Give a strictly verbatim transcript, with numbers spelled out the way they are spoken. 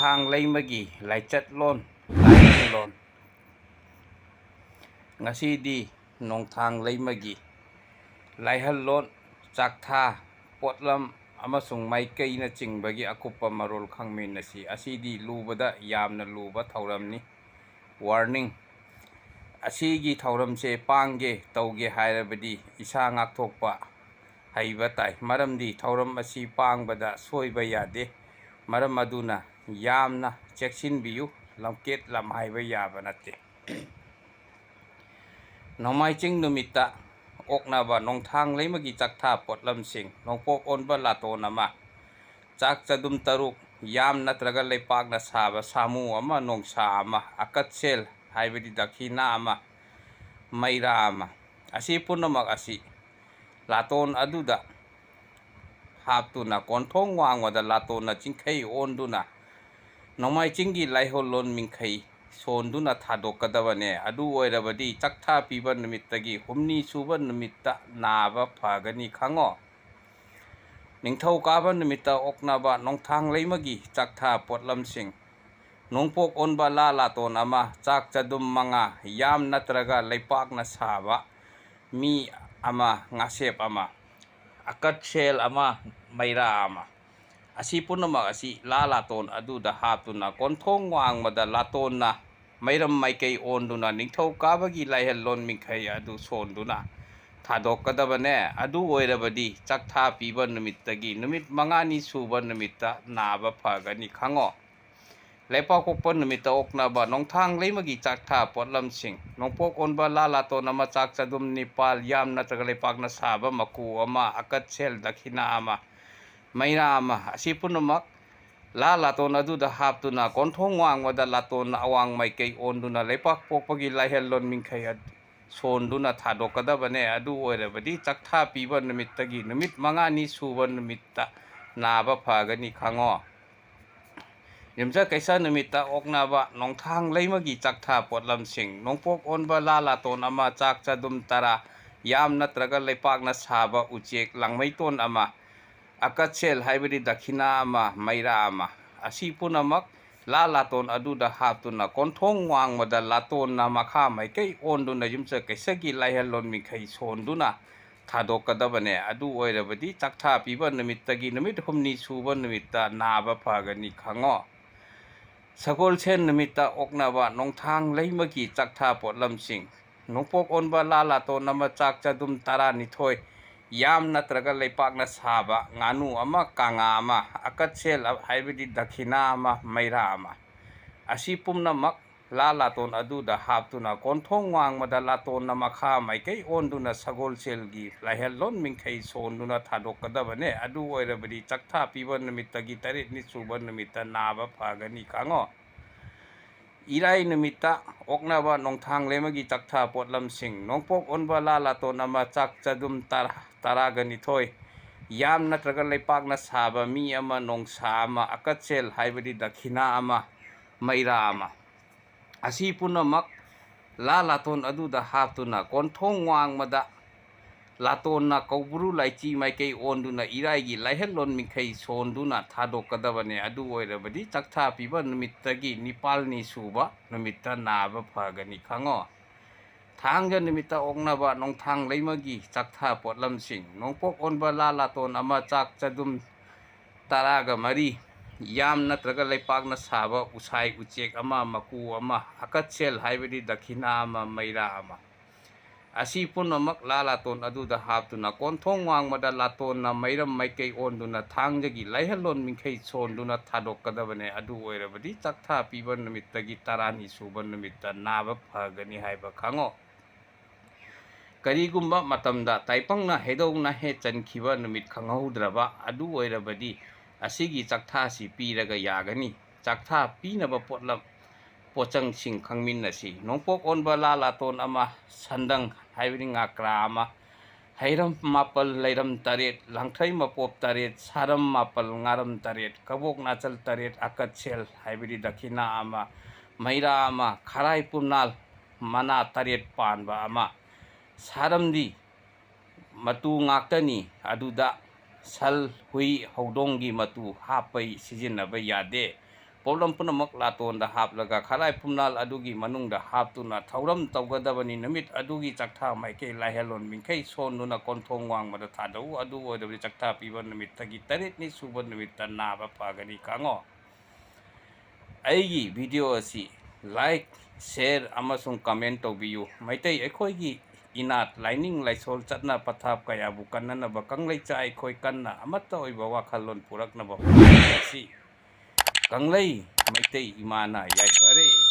ꯅꯣꯡꯊꯥꯡ ꯂꯩꯃꯒꯤ ꯂꯥꯏꯆꯠꯂꯣꯟ, ꯂꯥꯏꯍꯜꯂꯣꯟ꯫ ꯉꯁꯤꯗꯤ ꯅꯣꯡꯊꯥꯡ ꯂꯩꯃꯒꯤ ꯂꯥꯏꯍꯜꯂꯣꯟ, ꯆꯥꯛꯊꯥ, ꯄꯣꯠꯂꯝ ꯑꯃꯁꯨꯡ ꯃꯥꯏꯀꯩꯅꯆꯤꯡꯕꯒꯤ ꯑꯀꯨꯞꯄ ꯃꯔꯣꯜ ꯈꯪꯃꯤꯟꯅꯁꯤ꯫ ꯑꯁꯤꯗꯤ ꯂꯨꯕꯗ ꯌꯥꯝꯅ ꯂꯨꯕ ꯊꯧꯔꯝꯅꯤ꯫ Warning: ꯑꯁꯤꯒꯤ ꯊꯧꯔꯝꯁꯦ ꯄꯥꯡꯒꯦ ꯇꯧꯒꯦ ꯍꯥꯏꯔꯕꯗꯤ ꯏꯁꯥ ꯉꯥꯛꯊꯣꯛꯄ ꯍꯩꯕ ꯇꯥꯏ, ꯃꯔꯝꯗꯤ ꯊꯧꯔꯝ ꯑꯁꯤ ꯄꯥꯡꯕꯗ ꯁꯣꯏꯕ ꯌꯥꯗꯦ꯫ ꯃꯔꯝ ꯑꯗꯨꯅ ꯌꯥꯝꯅ ꯆꯦꯛꯁꯤꯟꯕꯤꯌꯨ, ꯂꯝꯀꯦꯠ ꯂꯝꯍꯥꯏꯕ ꯌꯥꯕ ꯅꯠꯇꯦ꯫ ꯅꯣꯡꯃꯥꯏꯖꯤꯡ ꯅꯨꯃꯤꯠꯇ ꯑꯣꯛꯅꯕ ꯅꯣꯡꯊꯥꯡ ꯂꯩꯃꯒꯤ ꯆꯥꯛꯊꯥ ꯄꯣꯠꯂꯝꯁꯤꯡ: ꯅꯣꯡꯄꯣꯛ ꯑꯣꯟꯕ ꯂꯥꯇꯣꯟ ꯑꯃ, ꯆꯥꯛ ꯆꯗꯨꯝ ꯇꯔꯨꯛ, ꯌꯥꯝ ꯅꯠꯇ꯭ꯔꯒ ꯂꯩꯄꯥꯛꯅ ꯁꯥꯕ ꯁꯥꯃꯨ ꯑꯃ, ꯅꯣꯡꯁꯥ ꯑꯃ, ꯑꯀꯠꯁꯦꯜ ꯍꯥꯏꯕꯗꯤ ꯗꯈꯤꯅꯥ ꯑꯃ, ꯃꯩꯔꯥ ꯑꯃ꯫ ꯑꯁꯤ ꯄꯨꯝꯅꯃꯛ ꯑꯁꯤ ꯂꯥꯇꯣꯟ ꯑꯗꯨꯗ ꯍꯥꯞꯇꯨꯅ ꯀꯣꯟꯊꯣꯡ ꯋꯥꯡꯃꯗ ꯂꯥꯇꯣꯟꯅ ꯆꯤꯡꯈꯩ ꯑꯣꯟꯗꯨꯅ ꯅꯣꯡꯃꯥꯏꯖꯤꯡꯒꯤ ꯂꯥꯏꯍꯧꯂꯣꯟ ꯃꯤꯡꯈꯩ ꯁꯣꯟꯗꯨꯅ ꯊꯥꯗꯣꯛꯀꯗꯕꯅꯦ꯫ ꯑꯗꯨ ꯑꯣꯏꯔꯕꯗꯤ ꯆꯥꯛꯊꯥ ꯄꯤꯕ ꯅꯨꯃꯤꯠꯇꯒꯤ ꯍꯨꯝꯅꯤ ꯁꯨꯕ ꯅꯨꯃꯤꯠꯇ ꯅꯥꯕ ꯐꯒꯅꯤ ꯈꯪꯉꯣ꯫ ꯅꯤꯡꯊꯧꯀꯥꯕ ꯅꯨꯃꯤꯠꯇ ꯑꯣꯛꯅꯕ ꯅꯣꯡꯊꯥꯡ ꯂꯩꯃꯒꯤ ꯆꯥꯛꯊꯥ ꯄꯣꯠꯂꯝꯁꯤꯡ: ꯅꯣꯡꯄꯣꯛ ꯑꯣꯟꯕ ꯂꯥ ꯂꯥꯇꯣꯟ ꯑꯃ, ꯆꯥꯛ ꯆꯗꯨꯝ ꯃꯉꯥ, ꯌꯥꯝ ꯅꯠꯇ꯭ꯔꯒ ꯂꯩꯄꯥꯛꯅ ꯁꯥꯕ ꯃꯤ ꯑꯃ, ꯉꯥꯁꯦꯞ ꯑꯃ, ꯑꯀꯠꯁꯦꯜ ꯑꯃ, ꯃꯩꯔꯥ ꯑꯃ꯫ ꯑꯁꯤ ꯄꯨꯝꯅꯃꯛ ꯑꯁꯤ ꯂꯥ ꯂꯥꯇꯣꯟ ꯑꯗꯨꯗ ꯍꯥꯞꯇꯨꯅ ꯀꯣꯟꯊꯣꯡ ꯋꯥꯡꯃꯗ ꯂꯥꯇꯣꯟꯅ ꯃꯩꯔꯝ ꯃꯥꯏꯀꯩ ꯑꯣꯟꯗꯨꯅ ꯅꯤꯡꯊꯧꯀꯥꯕꯒꯤ ꯂꯥꯏꯍꯜꯂꯣꯟ ꯃꯤꯡꯈꯩ ꯑꯗꯨ ꯁꯣꯟꯗꯨꯅ ꯊꯥꯗꯣꯛꯀꯗꯕꯅꯦ꯫ ꯑꯗꯨ ꯑꯣꯏꯔꯕꯗꯤ ꯆꯥꯛꯊꯥ ꯄꯤꯕ ꯅꯨꯃꯤꯠꯇꯒꯤ ꯅꯨꯃꯤꯠ ꯃꯉꯥꯅꯤ ꯁꯨꯕ ꯅꯨꯃꯤꯠꯇ ꯅꯥꯕ ꯐꯒꯅꯤ ꯈꯪꯉꯣ꯫ ꯂꯩꯄꯥꯛꯄꯣꯛꯄ ꯅꯨꯃꯤꯠꯇ ꯑꯣꯛꯅꯕ ꯅꯣꯡꯊꯥꯡ ꯂꯩꯃꯒꯤ ꯆꯥꯛꯊꯥ ꯄꯣꯠꯂꯝꯁꯤꯡ: ꯅꯣꯡꯄꯣꯛ ꯑꯣꯟꯕ ꯂꯥ ꯂꯥꯇꯣꯟ ꯑꯃ, ꯆꯥꯛ ꯆꯗꯨꯝ ꯅꯤꯄꯥꯜ, ꯌꯥꯝ ꯅꯠꯇ꯭ꯔꯒ ꯂꯩꯄꯥꯛꯅ ꯁꯥꯕ ꯃꯀꯨ ꯑꯃ, ꯑꯀꯠꯁꯦꯜ ꯗꯈꯤꯅꯥ ꯑꯃ, ꯃꯩꯔꯥ ꯑꯃ꯫ ꯑꯁꯤ ꯄꯨꯝꯅꯃꯛ ꯂꯥ ꯂꯥꯇꯣꯟ ꯑꯗꯨꯗ ꯍꯥꯞꯇꯨꯅ ꯀꯣꯟꯊꯣꯡ ꯋꯥꯡꯃꯗ ꯂꯥꯇꯣꯟꯅ ꯑꯋꯥꯡ ꯃꯥꯏꯀꯩ ꯑꯣꯟꯗꯨꯅ ꯂꯩꯄꯥꯛꯄꯣꯛꯄꯒꯤ ꯂꯥꯏꯍꯜꯂꯣꯟ ꯃꯤꯡꯈꯩ ꯑꯗꯨ ꯁꯣꯟꯗꯨꯅ ꯊꯥꯗꯣꯛꯀꯗꯕꯅꯦ꯫ ꯑꯗꯨ ꯑꯣꯏꯔꯕꯗꯤ ꯆꯥꯛꯊꯥ ꯄꯤꯕ ꯅꯨꯃꯤꯠꯇꯒꯤ ꯅꯨꯃꯤꯠ ꯃꯉꯥꯅꯤ ꯁꯨꯕ ꯅꯨꯃꯤꯠꯇ ꯅꯥꯕ ꯐꯒꯅꯤ ꯈꯪꯉꯣ꯫ ꯌꯨꯝꯖꯀꯩꯁ ꯅꯨꯃꯤꯠꯇ ꯑꯣꯛꯅꯕ ꯅꯣꯡꯊꯥꯡ ꯂꯩꯃꯒꯤ ꯆꯥꯛꯊꯥ ꯄꯣꯠꯂꯝꯁꯤꯡ: ꯅꯣꯡꯄꯣꯛ ꯑꯣꯟꯕ ꯂꯥ ꯂꯥꯇꯣꯟ ꯑꯃ, ꯆꯥꯛ ꯆꯗꯨꯝ ꯇꯔꯥ, ꯌꯥꯝ ꯅꯠꯇ꯭ꯔꯒ ꯂꯩꯄꯥꯛꯅ ꯁꯥꯕ ꯎꯆꯦꯛ ꯂꯥꯡꯃꯩꯇꯣꯟ ꯑꯃ, ꯑꯀꯠꯁꯦꯜ ꯍꯥꯏꯕꯗꯤ ꯗꯈꯤꯅꯥ ꯑꯃ, ꯃꯩꯔꯥ ꯑꯃ꯫ ꯑꯁꯤ ꯄꯨꯝꯅꯃꯛ ꯂꯥ ꯂꯥꯇꯣꯟ ꯑꯗꯨꯗ ꯍꯥꯞꯇꯨꯅ ꯀꯣꯟꯊꯣꯡ ꯋꯥꯡꯃꯗ ꯂꯥꯇꯣꯟꯅ ꯃꯈꯥ ꯃꯥꯏꯀꯩ ꯑꯣꯟꯗꯨꯅ ꯌꯨꯝꯁꯀꯩꯁꯒꯤ ꯂꯥꯏꯍꯜꯂꯣꯟ ꯃꯤꯡꯈꯩ ꯁꯣꯟꯗꯨꯅ ꯊꯥꯗꯣꯛꯀꯗꯕꯅꯦ꯫ ꯑꯗꯨ ꯑꯣꯏꯔꯕꯗꯤ ꯆꯥꯛꯊꯥ ꯄꯤꯕ ꯅꯨꯃꯤꯠꯇꯒꯤ ꯅꯨꯃꯤꯠ ꯍꯨꯝꯅꯤ ꯁꯨꯕ ꯅꯨꯃꯤꯠꯇ ꯅꯥꯕ ꯐꯒꯅꯤ ꯈꯪꯉꯣ꯫ ꯁꯒꯣꯜꯁꯦꯟ ꯅꯨꯃꯤꯠꯇ ꯑꯣꯛꯅꯕ ꯅꯣꯡꯊꯥꯡ ꯂꯩꯃꯒꯤ ꯆꯥꯛꯊꯥ ꯄꯣꯠꯂꯝꯁꯤꯡ: ꯅꯣꯡꯄꯣꯛ ꯑꯣꯟꯕ ꯂꯥ ꯂꯥꯇꯣꯟ ꯑꯃ, ꯆꯥꯛ ꯆꯗꯨꯝ ꯇꯔꯥꯅꯤꯊꯣꯏ, ꯌꯥꯝ ꯅꯠꯇ꯭ꯔꯒ ꯂꯩꯄꯥꯛꯅ ꯁꯥꯕ ꯉꯥꯅꯨ ꯑꯃ, ꯀꯥꯡꯉꯥ ꯑꯃ, ꯑꯀꯠꯁꯦꯜ ꯍꯥꯏꯕꯗꯤ ꯗꯈꯤꯅꯥ ꯑꯃ, ꯃꯩꯔꯥ ꯑꯃ, ꯑꯁꯤ ꯄꯨꯝꯅꯃꯛ ꯂꯥ ꯂꯥꯇꯣꯟ ꯑꯗꯨꯗ ꯍꯥꯞꯇꯨꯅ ꯀꯣꯟꯊꯣꯡ ꯋꯥꯡꯃꯗ ꯂꯥꯇꯣꯟꯅ ꯃꯈꯥ ꯃꯥꯏꯀꯩ ꯑꯣꯟꯗꯨꯅ ꯁꯒꯣꯜꯁꯦꯜꯒꯤ ꯂꯥꯏꯍꯜꯂꯣꯟ ꯃꯤꯡꯈꯩ ꯁꯣꯟꯗꯨꯅ ꯊꯥꯗꯣꯛꯀꯗꯕꯅꯦ꯫ ꯑꯗꯨ ꯑꯣꯏꯔꯕꯗꯤ ꯆꯥꯛꯊꯥ ꯄꯤꯕ ꯅꯨꯃꯤꯠꯇꯒꯤ ꯇꯔꯦꯠꯅꯤ ꯁꯨꯕ ꯅꯨꯃꯤꯠꯇ ꯅꯥꯕ ꯐꯒꯅꯤ ꯈꯪꯉꯣ꯫ ꯏꯔꯥꯏ ꯅꯨꯃꯤꯠꯇ ꯑꯣꯛꯅꯕ ꯅꯣꯡꯊꯥꯡ ꯂꯩꯃꯒꯤ ꯆꯥꯛꯊꯥ ꯄꯣꯠꯂꯝꯁꯤꯡ: ꯅꯣꯡꯄꯣꯛ ꯑꯣꯟꯕ ꯂꯥ ꯂꯥꯇꯣꯟ ꯑꯃ, ꯆꯥꯛ ꯆꯗꯨꯝ ꯇꯔꯥ, ꯇꯔꯥꯒ ꯅꯤꯊꯣꯏ, ꯌꯥꯝ ꯅꯠꯇ꯭ꯔꯒ ꯂꯩꯄꯥꯛꯅ ꯁꯥꯕ ꯃꯤ ꯑꯃ, ꯅꯣꯡꯁꯥ ꯑꯃ, ꯑꯀꯠꯁꯦꯜ ꯍꯥꯏꯕꯗꯤ ꯗꯈꯤꯅꯥ ꯑꯃ, ꯃꯩꯔꯥ ꯑꯃ, ꯑꯁꯤ ꯄꯨꯝꯅꯃꯛ ꯂꯥ ꯂꯥꯇꯣꯟ ꯑꯗꯨꯗ ꯍꯥꯞꯇꯨꯅ ꯀꯣꯟꯊꯣꯡ ꯋꯥꯡꯃꯗ ꯂꯥꯇꯣꯟꯅ ꯀꯧꯕ꯭ꯔꯨ ꯂꯥꯏꯆꯤ ꯃꯥꯏꯀꯩ ꯑꯣꯟꯗꯨꯅ ꯏꯔꯥꯏꯒꯤ ꯂꯥꯏꯍꯜꯂꯣꯟ ꯃꯤꯡꯈꯩ ꯁꯣꯟꯗꯨꯅ ꯊꯥꯗꯣꯛꯀꯗꯕꯅꯦ꯫ ꯑꯗꯨ ꯑꯣꯏꯔꯕꯗꯤ ꯆꯥꯛꯊꯥ ꯄꯤꯕ ꯅꯨꯃꯤꯠꯇꯒꯤ ꯅꯤꯄꯥꯜꯅꯤ ꯁꯨꯕ ꯅꯨꯃꯤꯠꯇ ꯅꯥꯕ ꯐꯒꯅꯤ ꯈꯪꯉꯣ꯫ ꯊꯥꯡꯖ ꯅꯨꯃꯤꯠꯇ ꯑꯣꯛꯅꯕ ꯅꯣꯡꯊꯥꯡ ꯂꯩꯃꯒꯤ ꯆꯥꯛꯊꯥ ꯄꯣꯠꯂꯝꯁꯤꯡ: ꯅꯣꯡꯄꯣꯛ ꯑꯣꯟꯕ ꯂꯥ ꯂꯥꯇꯣꯟ ꯑꯃ, ꯆꯥꯛ ꯆꯗꯨꯝ ꯇꯔꯥꯒ ꯃꯔꯤ, ꯌꯥꯝ ꯅꯠꯇ꯭ꯔꯒ ꯂꯩꯄꯥꯛꯅ ꯁꯥꯕ ꯎꯁꯥꯏ ꯎꯆꯦꯛ ꯑꯃ, ꯃꯀꯨ ꯑꯃ, ꯑꯀꯠꯁꯦꯜ ꯍꯥꯏꯕꯗꯤ ꯗꯈꯤꯅꯥ ꯑꯃ, ꯃꯩꯔꯥ ꯑꯃ, ꯑꯁꯤ ꯄꯨꯝꯅꯃꯛ ꯂꯥ ꯂꯥꯇꯣꯟ ꯑꯗꯨꯗ ꯍꯥꯞꯇꯨꯅ ꯀꯣꯟꯊꯣꯡ ꯋꯥꯡꯃꯗ ꯂꯥꯇꯣꯟꯅ ꯃꯩꯔꯝ ꯃꯥꯏꯀꯩ ꯑꯣꯟꯗꯨꯅ ꯊꯥꯡꯖꯒꯤ ꯂꯥꯏꯍꯜꯂꯣꯟ ꯃꯤꯡꯈꯩ ꯁꯣꯟꯗꯨꯅ ꯊꯥꯗꯣꯛꯀꯗꯕꯅꯦ꯫ ꯑꯗꯨ ꯑꯣꯏꯔꯕꯗꯤ ꯆꯥꯛꯊꯥ ꯄꯤꯕ ꯅꯨꯃꯤꯠꯇꯒꯤ ꯇꯔꯥꯅꯤ ꯁꯨꯕ ꯅꯨꯃꯤꯠꯇ ꯅꯥꯕ ꯐꯒꯅꯤ ꯍꯥꯏꯕ ꯈꯪꯉꯣ꯫ ꯀꯔꯤꯒꯨꯝꯕ ꯃꯇꯝꯗ ꯇꯥꯏꯄꯪꯅ ꯍꯩꯗꯧꯅ ꯍꯦꯛ ꯆꯟꯈꯤꯕ ꯅꯨꯃꯤꯠ ꯈꯪꯍꯧꯗ꯭ꯔꯕ, ꯑꯗꯨ ꯑꯣꯏꯔꯕꯗꯤ ꯑꯁꯤꯒꯤ ꯆꯥꯛꯊꯥꯁꯤ ꯄꯤꯔꯒ ꯌꯥꯒꯅꯤ꯫ ꯆꯥꯛꯊꯥ ꯄꯤꯅꯕ ꯄꯣꯠꯂꯝ, ꯄꯣꯠꯆꯪꯁꯤꯡ ꯈꯪꯃꯤꯟꯅꯁꯤ꯫ ꯅꯣꯡꯄꯣꯛ ꯑꯣꯟꯕ ꯂꯥ ꯂꯥꯇꯣꯟ ꯑꯃ, ꯁꯟꯗꯪ ꯍꯥꯏꯕꯗꯤ ꯉꯥꯀ꯭ꯔꯥ ꯑꯃ, ꯍꯩꯔꯝ ꯃꯥꯄꯜ, ꯂꯩꯔꯝ ꯇꯔꯦꯠ, ꯂꯥꯡꯊ꯭ꯔꯩ ꯃꯄꯣꯞ ꯇꯔꯦꯠ, ꯁꯥꯔꯝ ꯃꯥꯄꯜ, ꯉꯥꯔꯝ ꯇꯔꯦꯠ, ꯀꯕꯣꯛ ꯅꯥꯆꯜ ꯇꯔꯦꯠ, ꯑꯀꯠꯁꯦꯜ ꯍꯥꯏꯕꯗꯤ ꯗꯈꯤꯅꯥ ꯑꯃ, ꯃꯩꯔꯥ ꯑꯃ, ꯈꯔꯥꯏ ꯄꯨꯝꯅꯥꯜ ꯃꯅꯥ ꯇꯔꯦꯠ ꯄꯥꯟꯕ ꯑꯃ꯫ ꯁꯥꯔꯝꯗꯤ ꯃꯇꯨ ꯉꯥꯛꯇꯅꯤ, ꯑꯗꯨꯗ ꯁꯜ, ꯍꯨꯏ, ꯍꯧꯗꯣꯡꯒꯤ ꯃꯇꯨ ꯍꯥꯞꯄꯩ ꯁꯤꯖꯤꯟꯅꯕ ꯌꯥꯗꯦ꯫ ꯄꯣꯠꯂꯝ ꯄꯨꯝꯅꯃꯛ ꯂꯥꯇꯣꯟꯗ ꯍꯥꯞꯂꯒ ꯈꯔꯥꯏ ꯄꯨꯝꯅꯥꯜ ꯑꯗꯨꯒꯤ ꯃꯅꯨꯡꯗ ꯍꯥꯞꯇꯨꯅ ꯊꯧꯔꯝ ꯇꯧꯒꯗꯕꯅꯤ꯫ ꯅꯨꯃꯤꯠ ꯑꯗꯨꯒꯤ ꯆꯥꯛꯊꯥ ꯃꯥꯏꯀꯩ ꯂꯥꯏꯍꯦꯜꯂꯣꯟ ꯃꯤꯡꯈꯩ ꯁꯣꯟꯗꯨꯅ ꯀꯣꯟꯊꯣꯡ ꯋꯥꯡꯃꯗ ꯊꯥꯗꯧ꯫ ꯑꯗꯨ ꯑꯣꯏꯔꯕꯗꯤ ꯆꯥꯛꯊꯥ ꯄꯤꯕ ꯅꯨꯃꯤꯠꯇꯒꯤ ꯇꯔꯦꯠꯅꯤ ꯁꯨꯕ ꯅꯨꯃꯤꯠꯇ ꯅꯥꯕ ꯐꯒꯅꯤ ꯈꯪꯉꯣ꯫ ꯑꯩꯒꯤ video ꯑꯁꯤ like, share ꯑꯃꯁꯨꯡ comment ꯇꯧꯕꯤꯌꯨ꯫ ꯃꯩꯇꯩ ꯑꯩꯈꯣꯏꯒꯤ ꯏꯅꯥꯠ, ꯂꯥꯏꯅꯤꯡ ꯂꯥꯏꯁꯣꯜ, ꯆꯠꯅ ꯄꯊꯥꯞ ꯀꯌꯥꯕꯨ ꯀꯟꯅꯅꯕ ꯀꯪꯂꯩꯆꯥ ꯑꯩꯈꯣꯏ ꯀꯟꯅ ꯑꯃꯠꯇ ꯑꯣꯏꯕ ꯋꯥꯈꯜꯂꯣꯟ ꯄꯨꯔꯛꯅꯕ ꯍꯣꯠꯅꯃꯤꯟꯅꯁꯤ꯫ ꯀꯪꯂꯩ ꯃꯩꯇꯩ ꯏꯃꯥꯅ ꯌꯥꯏꯐꯔꯦ꯫